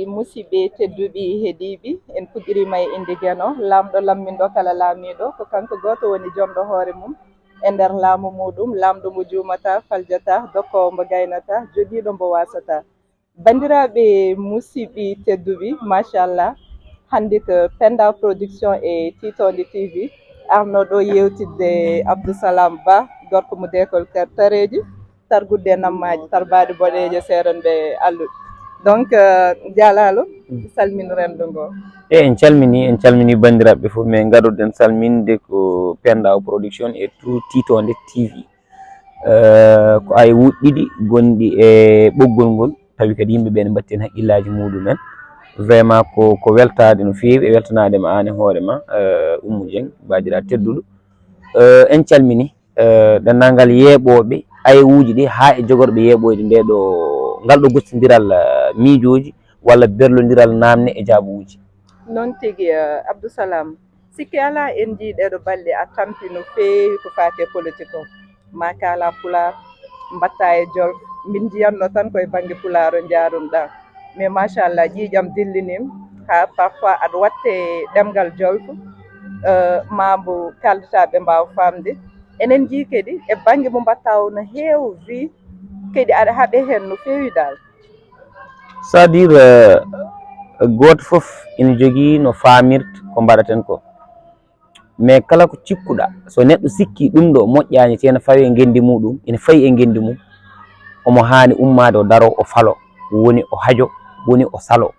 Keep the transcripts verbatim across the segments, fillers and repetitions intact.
Musidɓe tedduɓe heɗiiɓe, en puɗɗiriima e innde Geno, laamɗo lamminɗo kala laamiiɗo, ko kanko gooto woni jonɗo hoore mum e nder laamu muuɗum, laamɗo mo juumataa, faljataa, dokkoowo mbo gaynataa, jogiiɗo mbo waasataa. Banndiraaɓe musidɓe tedduɓe, machallah, hannde ko Penda Production e Titonde T V arno ɗo yewtidde Abdou Salam Ba, gorko mo Deekol Kar Tareeji, targudde nammaaji, tarbaaɗe boɗeeje, seerenɓe alluɓe. Donc, euh, Jalaalo, salmin renndo ngo. E en calmini, en calmini banndiraaɓe fof, mais ngaɗoɗen salminde ko Penda Production e True Titonde T V. Euh, ko ay wuɗɗiɗi gonɗi e ɓoggol ngol, tawi kadi yimɓe ɓe ne mbatti heen haqqillaaji muuɗum en. Vraiment ko, ko weltaade no feewi, e weltanaade ma aan e hoore ma, euh, Oumou Dieng, baajiraaɗo tedduɗo. Euh, en calmini, euh, denndaangal yeeɓooɓe ayewuuji ɗi haa e jogorɓe yeeɓoyde nde ɗo, ngal ɗo gostindiral, euh, miijooji walla berlondiral naamne e jaabuuji. Noon tigi, euh, Abdou Salam, sikke alaa en njii ɗeeɗo balɗe a tampi no feewi ko faati e politique o. Ma kaala Pulaar, mbaɗta e Jolof, min njiyatno tan koye bannge Pulaar o njaarunɗaa. Mais machallah, ƴiiƴam dilliniima, haa parfois aɗa watte ɗemngal Jolof, euh, ma mbo kaaldataa ɓe mbaawa faamde. Enen njii kadi e bannge mo mbaɗta o no heewi, kadi aɗa haɓe heen no feewi dal. C'est-à-dire, euh, gooto fof ina jogii no faamirta ko mbaɗaten ko. Mais kala ko cikkuɗaa, so neɗɗo sikki ɗum ɗo moƴƴaani, te ene fawi e ngenndi muuɗum, ene fayi e ngenndi mum, omo haani ummaade o daro, o falo, woni o hajo, woni o salo.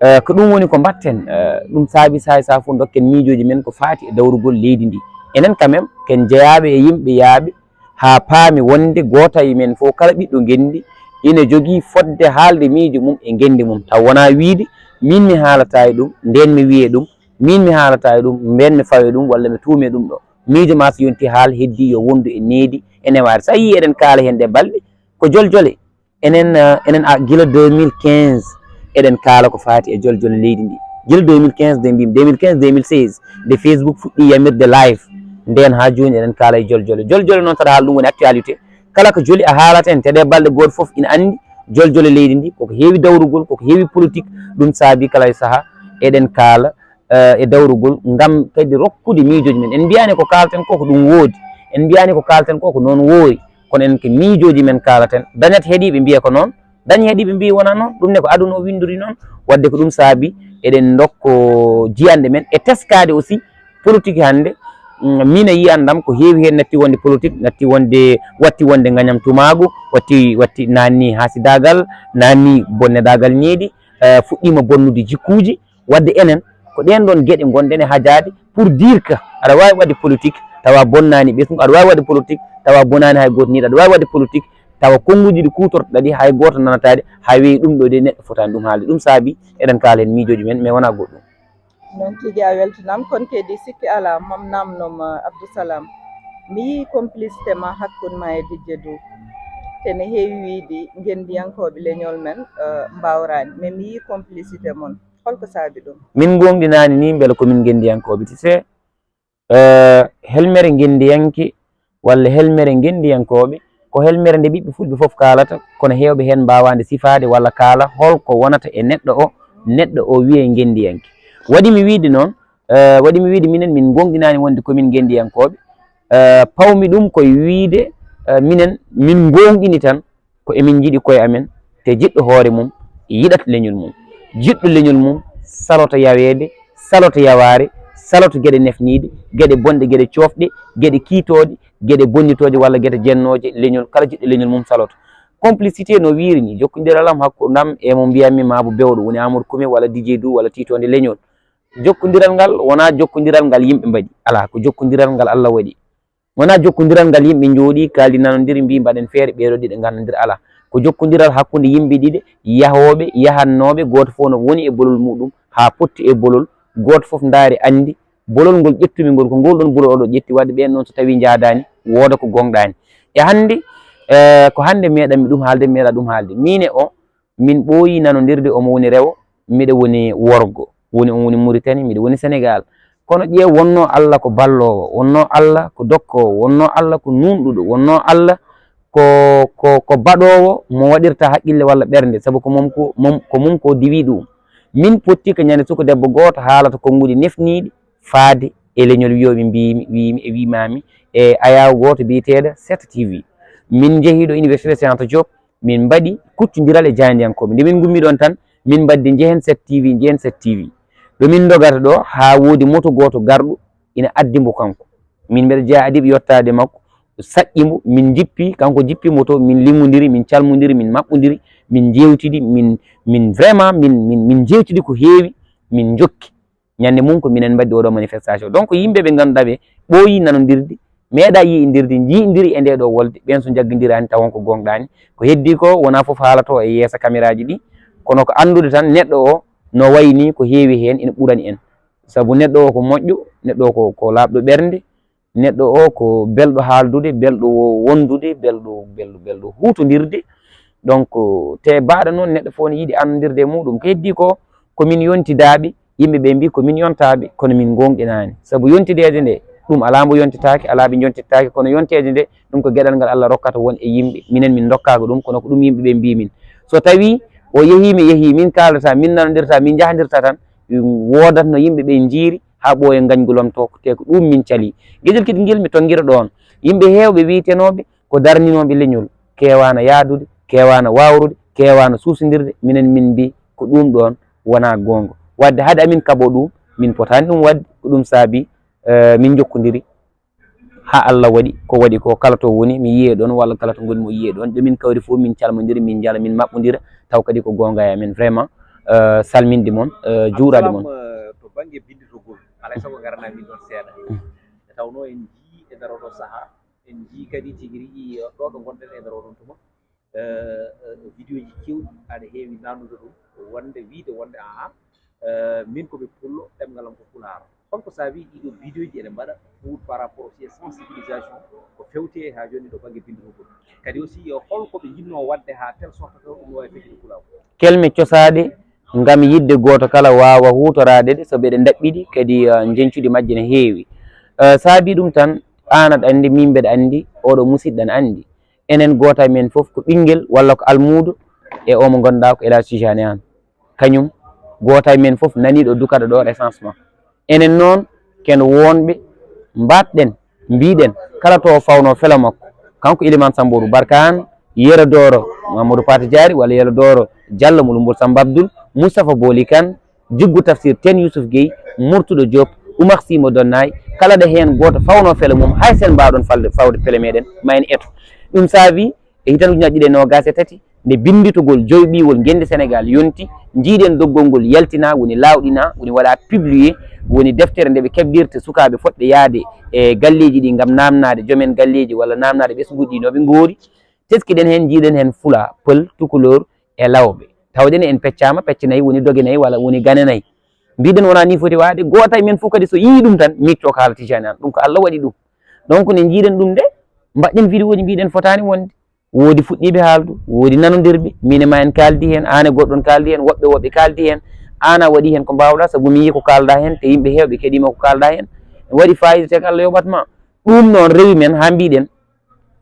Eh, ko ɗum woni ko mbaɗten, eh, ɗum saabi saay saa fof ndokken miijooji men ko faati e dawrugol leydi ndi. Enen quand même, ken jeyaaɓe e yimɓe yaaɓe, haa paami wonde gooto e men fof, kala ɓiɗɗo ngenndi, ina jogii fodde haalde miijo mum e ngenndi mum, taw wonaa wiyde, miin mi haalataa e ɗum, ndeen mi wiye ɗum, miin mi haalataa e ɗum, ndeen mi fawe ɗum, walla mi tuume ɗum ɗo. Miijo maa so yontii haal, heddii yo wondu e needi, e newaare. So a yii eɗen kaala heen ɗe balɗe, ko joljole. Enen, eh, enen a, gila deux mille quinze, eɗen kaala ko faati e joljole leydi ndi. Gila deux mille quinze, de mbimi, deux mille quinze, deux mille seize, nde Facebook fuɗɗi yamirde live, ndeen haa jooni eɗen kaala e joljole. Joljole noon, saɗa haala ɗum woni actualité. Kala ko joli a haalata heen, te ɗe balɗe gooto fof ina anndi joljole leydi ndi, koko heewi dawrugol, koko heewi politique, ɗum saabi kala e sahaa eɗen kaala, eh, e dawrugol, ngam kadi rokkude miijooji men. En mbiyaani ko kaalten ko, ko ɗum woodi. En mbiyaani ko kaalten ko, ko noon woori. Kono enen ko miijooji men kaalaten. Dañat heɗiiɓe mbiya ko noon. Dañ heɗiiɓe mbiya wonaa noon. Ɗum ne ko aduna o winndori noon. Waɗde ko ɗum saabi eɗen ndokko jiyanɗe men. E teskaade aussi politique hannde. Mm, miin a yiyaan ɗam ko heewi heen natti wonde politique, natti wonde, watti wonde ngañam tumaagu, watti, watti naanni haasidaagal, naanni bonnedaagal ñeeɗi, eh, fuɗɗiima bonnude jikkuuji. Waɗde enen, ko ɗeen ɗoon geɗe ngonɗen e hajaade pour dire que aɗa waawi waɗde politique tawa bonnaani ɓesngu, aɗa waawi waɗde politique tawa bonaani hay gooto niiɗa, aɗa waawi waɗde politique tawa konnguuji ɗi kuutortoɗaa ɗi hay gooto nanataa ɗi, hay weyi ɗum ɗo de neɗɗo fotaani ɗum haalde. Ɗum saabi eɗen kaala heen miijooji men, mais wonaa goɗɗum. Noon tigi a weltanaama, kono kadi sikke alaa, mam naamnooma Abdou Salam. Mi yii complicité ma hakkunde ma e Didier Doou. Te ne heewi wiyde ngenndiyankooɓe leñol men, eh, mbaawraani, mais mi yii complicité mon. Holko saabi ɗum? Min ngoongɗinaani ni mbele ko min ngenndiyankooɓe, tu sais, eh, helmere ngenndiyanke walla helmere ngenndiyankooɓe, ko helmere nde ɓiɓɓe fulɓe fof kaalata, kono heewɓe heen mbaawaa nde sifaade walla kaala holko wonata e neɗɗo o, neɗɗo o wiyee ngenndiyanke. Waɗi mi wiyde noon, eh, waɗi mi wiyde minen min ngoongɗinaani wonde ko min ngenndiyankooɓe, eh, pawmi ɗum ko e wiyde, eh, minen min ngoongɗini tan, ko emin njiɗi koye amen, te jiɗɗo hoore mum yiɗat leñol mum. Jiɗɗo leñol mum saloto yaweede, saloto yawaare, saloto geɗe nefniiɗe, geɗe bonɗe, geɗe coofɗe, geɗe kiitooɗe, geɗe bonnitooje walla geɗe jennooje leñol, kala jiɗɗo leñol mum saloto. Complicité no wiiri ni, jokkondiral am hakkunde am e mo mbiyatmi Mabo Bewɗo, woni Amadou Koume walla Didier Doou walla Tiitoonde Leñol. Jokkondiral ngal wonaa jokkondiral ngal yimɓe mbaɗi, alaa, ko jokkondiral ngal Allah waɗi. Wonaa jokkondiral ngal yimɓe njooɗii, kaaldi, nanondiri, mbii mbaɗen feere, ɓeeɗo ɗiɗo ngannondira, alaa. Ko jokkondiral hakkunde yimɓe ɗiɗi, yahooɓe, yahannooɓe, gooto fof no woni e bolol muuɗum, haa potti e bolol, gooto fof ndaari anndi, bolol ngol ƴettumi ngol, ko ngol ɗoon bolol oɗo ƴetti, waɗde ɓeen noon so tawii njaadaani, wooda ko gooŋɗaani. E hannde, eh, ko hannde meeɗanmi ɗum haalde, meeɗa ɗum haalde. Miin e o, min ɓooyii nanondirde, omo woni rewo, miɗo woni worgo, woni, on woni Mauritanie, miɗo woni Sénégal. Kono ƴeew, wonnoo Allah ko balloowo, wonnoo Allah ko dokkoowo, wonnoo Allah ko nuunɗuɗo, wonnoo Allah ko, ko, ko baɗoowo mo waɗirta haqqille walla ɓernde, sabu ko mum ko, mum, ko mum ko diwi ɗum. Min potti ko ñande suko debbo gooto haalata konnguɗi nefniiɗi faade e leñol wiyooɓe mbiymi, wiymi e wimami e ayaawo gooto biyeteeɗo Seta T V. Min njehi ɗo Université Cheikh Anta Diop, min mbaɗi kuccondiral e jaayndiyankooɓe. Nde min ngummi ɗoon tan, min mbaddi njehen Seta T V, njehen Seta T V. Ɗo min ndogata ɗo, haa woodi moto gooto garɗo ina addi mbo kanko. Min mbeɗa jeyaa adiiɓe yottaade makko, saƴƴi mbo, min njippi, kanko jippi moto, min limmondiri, min calmondiri, min maɓɓondiri, min njeewtidi, min, min vraiment, min, min, min njeewtidi ko heewi, min njokki. Ñande mum ko minen mbaɗdi oɗo manifestation. Donc yimɓe ɓe ngannduɗaa ɓe ɓooyi nanondirde, meeɗa yi'indirde, nji'indiri e nde ɗo wolde, ɓen so njaggindiraani tawon ko goongɗaani. Ko heddi ko wonaa fof haalato e yeeso kameraaji ɗi, kono ko anndude tan neɗɗo o no wayi ni ko heewi heen ina ɓurani en. Sabu neɗɗo o ko moƴƴo, neɗɗo o ko, ko laaɓɗo ɓernde, neɗɗo o ko belɗo haaldude, belɗo wo-, wondude, belɗo, belɗo, belɗo huutondirde. Donc, te baaɗo noon neɗɗo fof ne yiɗi anndirde e muɗum. Ko heddi ko, ko min yontidaaɓe, yimɓe ɓe mbi ko min yontaaɓe, kono min goongɗinaani. Sabu yontideede nde, ɗum alaa mbo yontitaake, alaa ɓe njontittaake, kono yonteede nde, ɗum ko geɗal ngal Allah rokkata won e yimɓe. Minen min ndokkaaka ɗum, kono ko ɗum yimɓe ɓe mbi min. So tawii o yehii, mi yehii, min kaaldataa, min nanondirtaa, min njahandirtaa tan, woodatno yimɓe ɓe njiiri, haa ɓooya ngañgu lomtoo, te ko ɗum min calii. Geɗel kadi ngel mi tonngira ɗoon. Yimɓe heewɓe wiyetenooɓe ko darninooɓe leñol, keewaano yahdude, keewaano waawrude, keewaano suusondirde, minen min mbi ko ɗum ɗoon wonaa goonga. Waɗde hade amin kaɓoo ɗum, min potaani ɗum waɗde, ko ɗum saabi, eh, min njokkondiri haa Allah waɗi ko waɗi ko, kala to woni mi yiyee ɗoon, walla kala to ngonmi o yiyee ɗoon. Ɗo min kawri fof min calmondira, min njala, min maɓɓondira, taw kadi ko goonga e amen. Vraiment, eh, salminde mon, eh, juuraade mon. Abdou Salam, eh, to bannge binnditogol, alaa e sago ngaranaa min ɗoon seeɗa. Mm. Nde tawnoo en njiyii e nder oo ɗoo sahaa, en njiyii kadi tigi rigi ɗo ɗo ngonɗen e nder oo ɗoon tuma, eh, eh, vidéo ji keewɗi aɗa heewi naamnude ɗum, wonde wiyde wonde, ahan, eh, min ko mi pullo, ɗemngal am ko pulaar. Holko saabii ɗiɗo vidéo ji eɗe mbaɗa pour par rapport aussi e sensibilisation ko fewti e haa jooni ɗo bannge binnditogol? Kadi aussi, eh, holko ɓe njinnoo waɗde haa telle sorte que ɗum no waawi feccude pulaar? Kelme cosaade ngam yiɗde gooto kala waawa huutoraade ɗe, sabu eɗe ndaɓɓiɗi, kadi, eh, njeñcudi majje ne heewi. Eh, saabii ɗum tan, aan aɗa anndi, min mbeɗa anndi, oɗo musiɗɗo ne anndi. Enen gooto e men fof ko ɓinngel walla ko almuudo e o mo ngannduɗaa ko El Hadj Tijani Anne. Kañum gooto e men fof naniiɗo dukata ɗo recensement. Enen noon ken wonɓe mbaɗɗen, mbiɗen kala to o fawno felo makko, kanko Elimane Samboru Barka Anne, Yero Doro Mamadou Pata Diary walla Yero Doro Diallo mo Lumbol Samba Abdoul, Moustapha Boli Kane, Jiggu Tafsir, Teen Youssouf Guèye, Murtuɗo Diop, Oumar Sy mo Donnay, kala ɗo heen gooto fawno felo mum, hay sen mbaawɗon falde, fawde fele meɗen, ma en eto. Ɗum saabi e hitan ujunnaji ɗiɗi e noogas e tati, nde binnditogol joyɓiwol ngenndi Sénégal yonti, njiiɗen doggol ngol yaltina, woni laawɗina, woni waɗa publié, woni deftere nde ɓe keɓdirta sukaaɓe fotɓe yahde e galleeji ɗi ngam naamnaade joomen galleeji walla naamnaade ɓesnguuji ɗi no ɓe ngoori. Teskiɗen heen, njiiɗen heen Fula, Pël, Tukulóor e Lawbe. Tawde ne en peccaama, pecce nayi, woni doge nayi, walla woni gane nayi. Mbiɗen wonaa nii foti waade, gooto e men fof kadi so yii ɗum tan, miccoo ko haala Tijani Anne. Ɗum ko Allah waɗi ɗum. Donc ne njiiɗen ɗum nde, mbaɗɗen vidéo ji, mbiɗen fotaani wonde. Woodi fuɗɗiiɓe haaldu, woodi nanondirɓe, min e ma en kaaldi heen, aan e goɗɗo on kaaldi heen, woɓɓe woɓɓe kaaldi heen. Aan a waɗi heen ko mbaawɗaa, sabu mi yii ko kaaldaa heen, te yimɓe heewɓe keɗiima ko kaaldaa heen. Ne waɗi faayiida, te ko Allah yoɓat ma. Ɗum noon rewi men haa mbiɗen,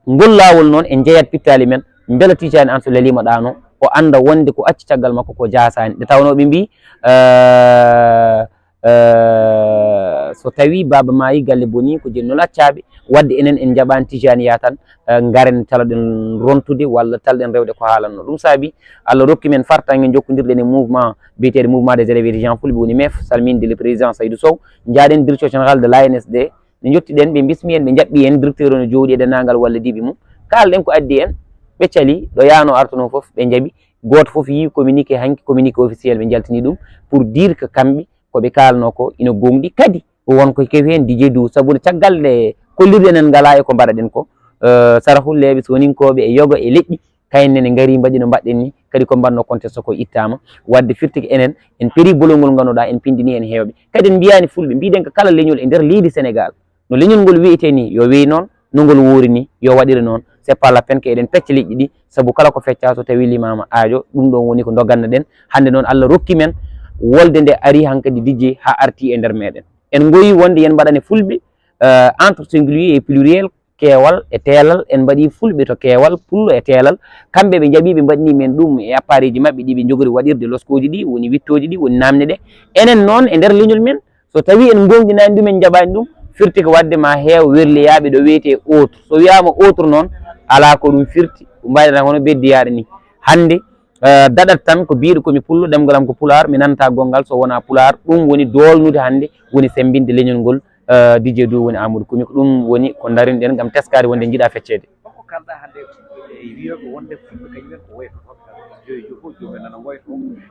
ngol laawol noon en njeyat pittaali men, mbela Tijani Anne so leliima ɗaano, o annda wonde ko acci caggal makko ko jaasaani. Nde tawnoo ɓe mbii, eh, eh, so tawii baaba maayi, galle bonii, ko jennol accaaɓe. Waɗde enen en njaɓaani Tijaniya tan, eh, ngaren taloɗen rontude walla talɗen rewde ko haalannoo. Ɗum saabi Allah rokki men fartaŋŋe jokkondirɗen e mouvement biyeteeɗo Mouvement des Élèves Étudiants Fulɓe, woni mef, salminde le président Saydou Sow, njaaɗen directeur général de l'A N S D, nde njottiɗen, ɓe mbismi en, ɓe njaɓɓi en, directeur o no jooɗi e denndaangal wallodiiɓe mum. Kaalɗen ko addi en, ɓe cali, ɗo yaano artuno fof, ɓe njaɓi. Gooto fof yii communiqué hanki, communiqué officiel, ɓe njaltini ɗum pour dire que kamɓe ko ɓe kaalno ko ina goongɗi. Kadi ko won ko kewi heen, Didier Douz, sabu no caggal nde kollirɗen en ngalaa e ko mbaɗaɗen ko, eh, sarahulleeɓe, soninkooɓe e yoga e leƴƴi, kayen ne, ne ngari mbaɗi no mbaɗɗen ni, kadi ko mbaɗno conteste ko ittaama. Waɗde firti ko enen, en peri bolol ngol ngannduɗaa, en pindini en heewɓe. Kadi en mbiyaani fulɓe, mbiɗen ko kala leñol e nder leydi Sénégal. No leñol ngol wiyetee ni, yo wey noon, no ngol woori ni, yo waɗire noon. C'est pas la peine que eɗen pecca leƴƴi ɗi, sabu kala ko feccaa so tawii limaama aajo, ɗum ɗoon woni ko ndoganno ɗen. Hannde noon Allah rokki men wolde nde ari hankadi Didier haa arti e nder meɗen. En ngoyi wonde yen mbaɗane fulɓe, euh, entre singulier et pluriel, keewal e teelal, en mbaɗi fulɓe to keewal, pullo e teelal. Kamɓe ɓe njaɓi, ɓe mbaɗni men ɗum e appareil ji maɓɓe ɗi ɓe njogori waɗirde loskooji ɗi, woni wittooji ɗi, woni naamne ɗe. Enen noon e nder leñol men, so tawi en ngoonɗinaani ɗum, en njaɓaani ɗum, firti ko waɗde ma heew werleyaaɓe ɗo wiyetee autre. So wiyaama autre noon, alaa ko ɗum firti, ko mbayde tan hono beddiyaaɗo ni. Hannde, eh, daɗat tan ko biiɗo ko mi pullo, ɗemngal am ko pulaar, mi nanta gonngal so wonaa pulaar. Ɗum woni doolnude hannde, woni semmbinde leñol ngol, eh, D J Dow woni Amadou Kumi. Ko ɗum woni ko ndarinɗen ngam teskaade wonde njiɗa fecceede. Holko kalɗa hannde e wiyooɓe wonde fulɓe kañumen ko woytotooɓe tan? Joyi jogo joomum nana woyto.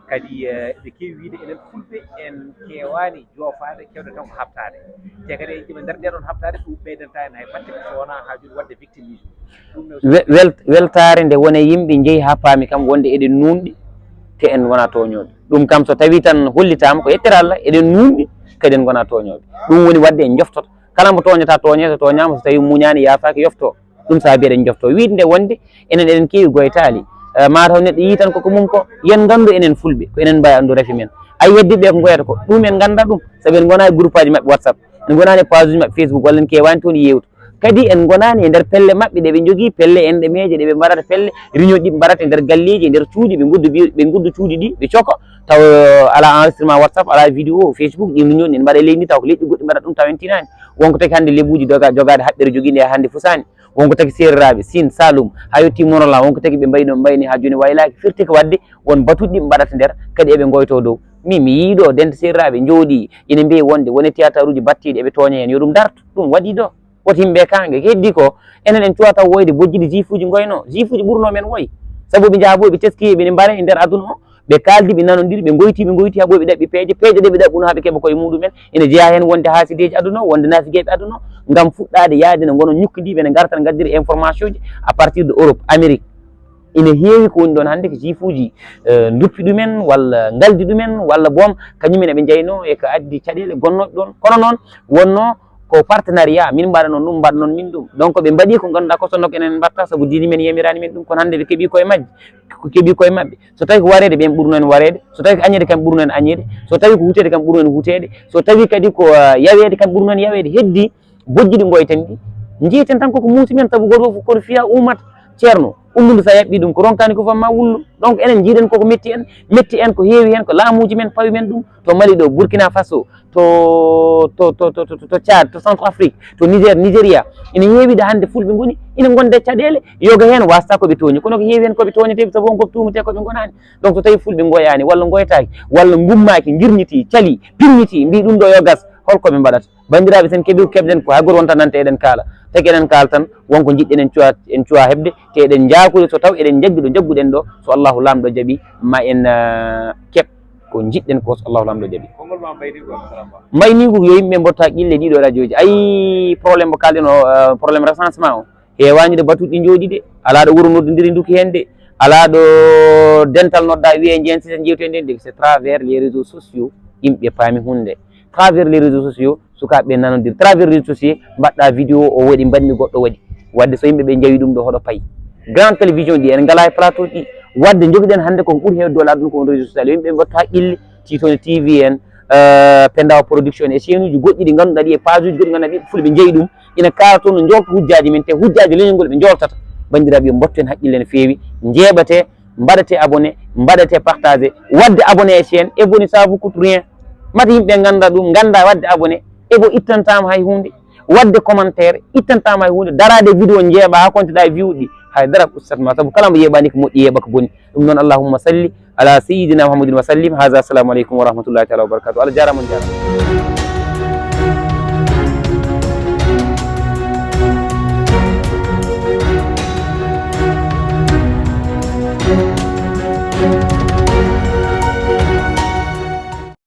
Kadi, eh, ɓe keewi wiyde enen fulɓe en keewaani joofaade, keewɗen tan ko haɓtaade. Te kadi eɗen ƴeewa nder nde ɗon haɓtaade, ɗum ɓeydanta en hay batte so wonaa haa jooni waɗde victimisme. Ɗum ne We-, wel-, weltaare nde woni e yimɓe njeyi haa paami kam wonde eɗen nuunɗi, te en ngonaa tooñooɓe. Ɗum kam so tawii tan hollitaama ko yettere Allah, eɗen nuunɗi, kadi en ngonaa tooñooɓe. Ɗum woni waɗde en njoftoto. Kala mo tooñata tooñe, so tooñaama, so tawii muñaani, yaafaaki, yoftoo. Ɗum saabi eɗen njofto wiide nde wonde enen eɗen keewi goytaali. Eh, mataw neɗɗo yii tan koko mum ko, yen nganndu enen fulɓe, ko enen mbawi anndu rafi men. Ay heddiɓe ko ngoyata ko, ɗum en ngannda ɗum, sabu en ngonaa e groupe aji maɓɓe WhatsApp, en ngonaa e page uji maɓɓe Facebook, walla en keewaani toon yewtu. Kadi en ngonaani e nder pelle maɓɓe ɗe ɓe njogii, pelle enɗe meeje ɗe ɓe mbaɗata, pelle réunion ɗi ɓe mbaɗata e nder galleeji, e nder cuuɗi, ɓe ngudda bi-, ɓe ngudda cuuɗi ɗi, ɓe coka, taw, eh, alaa enregistrement WhatsApp, alaa vidéo, Facebook, ɗin réunion ɗin mbaɗa e leydi ndi, taw ko leƴƴi goɗɗi mbaɗata ɗum, taw en tinaani. Wonko tagi hannde lebuuji doga-, jogaade haɓɓere jogii nde hannde fusaani. Wonko tagi seereraaɓe, Siin, Saalum, haa yettii Morolan, wonko tagi ɓe mbayno, mbayni haa jooni waylaaki, firti ko waɗde won batuuji ɗi ɓe mbaɗata nder, kadi eɓe ngoytoo dow. Min mi yii ɗo dente seereraaɓe njooɗii, ina mbiyi wonde woni tiyataruuji battiiɗi eɓe tooña heen, yo ɗum dartu, ɗum waɗii ɗo. Woto yimɓe kaange, ko heddii ko, enen en cuwata woyde bojjiɗi jiifuuji ngoyno, jiifuuji ɓurnoo men woy. Sabu ɓe njaha boy, ɓe teskii, ɓe mbara e nder aduna o, ɓe kaaldi, ɓe nanondiri, ɓe ngoyti, ɓe ngoyti haa boy ɓe ɗaɓɓi peeje, peeje ɗe ɓe ɗaɓɓuno haa ɓe keɓa koye muɗumen. Ina jeyaa heen wonde haasideeji aduna o, wonde naafigeeɓe aduna o, ngam fuɗɗaade yaade no ngono ñukki ndi, ɓe ne ngara tan ngaddira information ji à partir de Europe, Amérique. Ina heewi ko woni ɗoon hannde ko jiifuuji, eh, nduppi ɗumen, walla ngaldi ɗumen, walla boom, kañumen eɓe njeynoo e ko addi caɗeele gonnooɓe ɗoon. Kono noon, wonnoo ko partenariat, min mbaɗa noon ɗum, mbaɗa noon min ɗum. Donc, ɓe mbaɗi ko ngannduɗaa ko sonno ko enen mbaɗta, sabu diine men yamiraani men ɗum, kono hannde ɓe keɓi koye majje, ko keɓi koye maɓɓe. So tawi ko wareede, ɓeen ɓurno en wareede. So tawi ko añeede, kam ɓurno en añeede. So tawi ko huteede, kam ɓurno en huteede. So tawi kadi ko, ah, yaweede, kam ɓurno en yaweede. Heddi bojji ɗi ngoyten ɗi, njiyeten tan koko muusi men, sabu gooto fof kono fiya umat ceerno. Ullundu sa yaɓɓi ɗum, ko ronkani ko famma wullu. Donc, enen njiiɗen koko metti en, metti en ko heewi heen, ko laamuuji men pawi men ɗum. To Mali ɗo, Burkina Faso, to, to, to Tchad, to Centrafrique, to Niger, Nigeria, ina heewi ɗo hannde fulɓe ngoni, ina ngonde caɗeele, yoga heen wasata ko ɓe tooñi, kono ko heewi heen ko ɓe tooñetee, sabu on ko tuumetee ko ɓe ngonaani. Donc, so tawi fulɓe ngoyaani, walla ngoytaaki, walla ngummaaki, ngirñitii, calii, pirñitii, mbii ɗum ɗo yo gas, holko ɓe mbaɗata? Banndiraaɓe, sen keɓii ko keɓɗen ko, hay gooto wonta nante eɗen kaala. Tagi eɗen kaala tan, won ko njiɗɗen en cuwa, en cuwa heɓde, te eɗen njaakude so taw eɗen njaggi ɗo njagguɗen ɗo, so Allahu Laamɗo jaɓii, ma en, ah, keɓ ko njiɗɗen ko, so Allahu Laamɗo jaɓii. Konngol ma mbayniigu, Abdourahmane Ba. Mbayniigu yo yimɓe mbotta haqqille ɗiɗo radiooji. Ayi, problème mo kaalɗen o, ah, problème recensement o. Heewaani ɗo batuuji ɗi njooɗii de. Alaa ɗo wuro noddondiri nduki heen de. Alaa ɗo dental nodda wiyee njeen sisa njeewtee ndeen de. C'est travers les réseaux sociaux yimɓe paami huunde. Travers les réseaux sociaux, sukaaɓe nanondir. Travers réseaux sociaux, mbaɗɗa vidéo o waɗi, mbaɗmi goɗɗo waɗi. Waɗde so yimɓe ɓe njawi ɗum ɗo hoɗo payi. Grande télévision ɗi, en ngalaa e plateau ɗi. Waɗde njogiɗen hannde ko ɓuri heewde doole aduna ko on réseau social. Yo yimɓe mbattu haqqille, Tiitoone T V en, eh, Pendaw Production e chaîne uji goɗɗi ɗi ngannduɗaa ɗi e page uji goɗɗi ngannduɗaa ɓiɓɓe fulɓe njeyi ɗum. Ina kaala toon no njoolta hujjaaji men, te hujjaaji leñol ngol ɓe njooltata. Banndiraaɓe, yo mbotten haqqille no feewi, njeeɓatee, mbaɗatee abonné, mbaɗatee partagé, waɗde abonné e chaîne, abonné ça vous coûte rien. Mata yimɓe ngannda ɗum, ngannda waɗde abonné, ebo ittantaama hay huunde, waɗde commentaire, ittantaama hay huunde, daraade vidéo njeeɓa haa konteɗa e view ɗi, hay dara ko ustat ma, sabu kala mo yeeɓaani ko moƴƴi, yeeɓa ko boni. Ɗum noon, allahumma salli ala sayyidina Muhammadin wa sallim. Haza, assalamu aleykum wa rahmatullahi taala wa barakatuh. Allah jaaraama, on jaaraama.